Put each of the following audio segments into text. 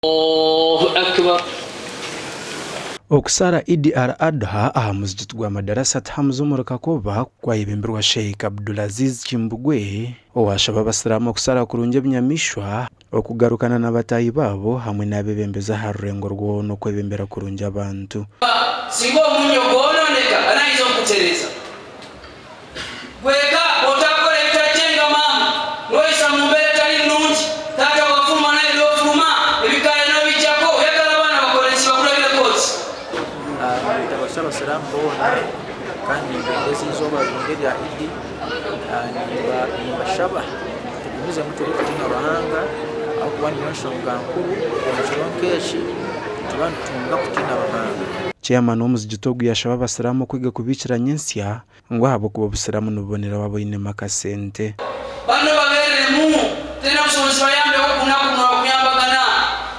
Allahu Akbar. Okusaara Eid Al Adha aha muzigiti gwa Madarasat Hamza omuri Kakoba kwayebembirwa Sheikh Abdulaziz Kimbugwe owashaba abasiraamu okusaara kurungi ebinyamaishwa, okugarukana na bataahi baabo hamwe n'abebembezi aha rurengo rwona okwebembera kurungi abantu. Singa omunnyo gwononeka, ani ayinza okugutereeza? Gweka otakora ebitagye nga maama noyisa mumbeera etali nnungi taata bwafuluma naye nofuluma ebikaaya nobijjako oyagala abaana bakoreki bakulabireko ki? Nindabasha abasiraamu boona kandi nimbendeza eizooba rirungi erya Idi. Nimbashaba tugumizemu turikutiina Ruhanga ahabw'okuba niyo nshonga nkuru omu kiro nk'eki nituba nitutunga kutiina Ruhanga. Chairman w'omuzigiti ogu yashaba abasiraamu okwega kubiikira nyentsya Ngu ahabw'okuba obusiraamu nibubonera waaba oinemu akasente. Banno babeereremu, terina busobozi bayambeko ku lunaku luno lwakuyambagana,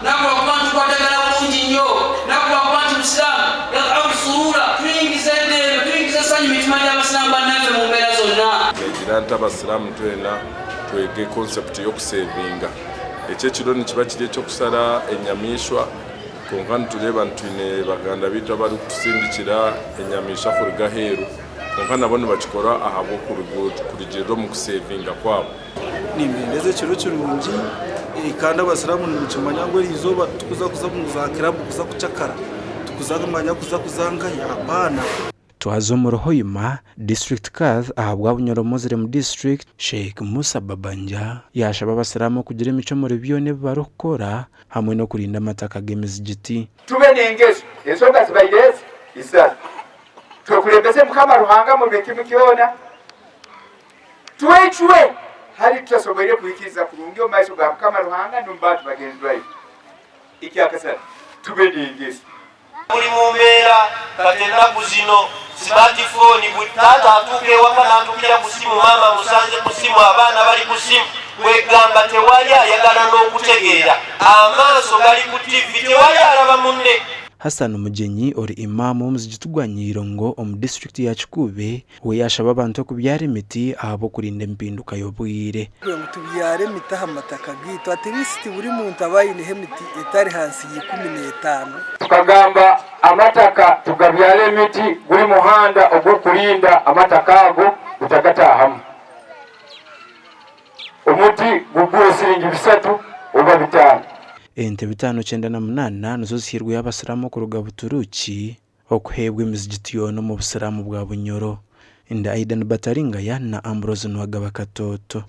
naku lwakuba nti tukwatagana bulungi nnyo, naku lwakuba nti Busiraamu yadh'au suruura, tuyingiza eddembe, tuyingiza essanyu mu mitima gy'Abasiraamu bannaffe mu mbeera zonna. Negira nti abasiraamu twena twege concept y'okusevinga. Eki ekiro nikiba kiri eky'okusara enyamaishwa Kwonka nitureeba ngu twine baganda baitu abarikutusindikira enyamaishwa kuruga aheeru, kwonka nabo nibakikora ahabw'okurugiirira omu kusevinga kwabo. Nimbendeza ekiro kirungi kandi abasiraamu nimukimanya ngu erizooba titukuza kuza omu za kiraabu kuza kucakara, titukuza kumanya kuza kuza nkahi apaana. Twaza omuri Hoima, District Kadh ahabwa Bunyoro Muslim District, Sheikh Musa Babanja yaashaba abasiraamu okugira emicwe omuri byona ebi barikukora hamwe n'okurinda amataka g'emizigiti. Tube n'engeso. Ensonga zibaire ezi isatu, Twekulembeze Mukama Ruhanga mu buli kimu kyona, twecwe hali tutasoboire kuhikiriza kurungi omu maiso ga Mukama Ruhanga n'omu bantu bagenzi baitu. Ekyakasatu, tube n'engeso. Muli mu mbeera kati ennaku zino smartphone buli taata atuuka ewaka n'atuukira ku ssimu, maama amusanze ku ssimu, abaana bali ku ssimu, kwegamba tewali ayagala n'okutegeera, amaaso gali ku ttivvi tewali alaba munne. Hassan Mugyenyi ori Imam w'omuzigiti gwa Nyirongo omu disiturikiti ya Kikuube We yaashaba abantu okubyara emiti ahabw'okurinda empinduka y'obwire. Ngu tubyare emiti aha mataka gaitu at least buri muntu abe aineho emiti etari hansi ya 15. Tukagamba amataka tugabyare emiti guri muhanda ogw'okurinda amataka ago gutagataahamu. Omuti gugure siringi bisatu oba bitaano. Ente 598 nizo zihairweyo abasiraamu okuruga Buturuuki. Okuheebwa emizigiti yoona omu Busiraamu bwa Bunyoro. Ndi Aidan Bataringaya na Ambrose Nuwagaba Katooto.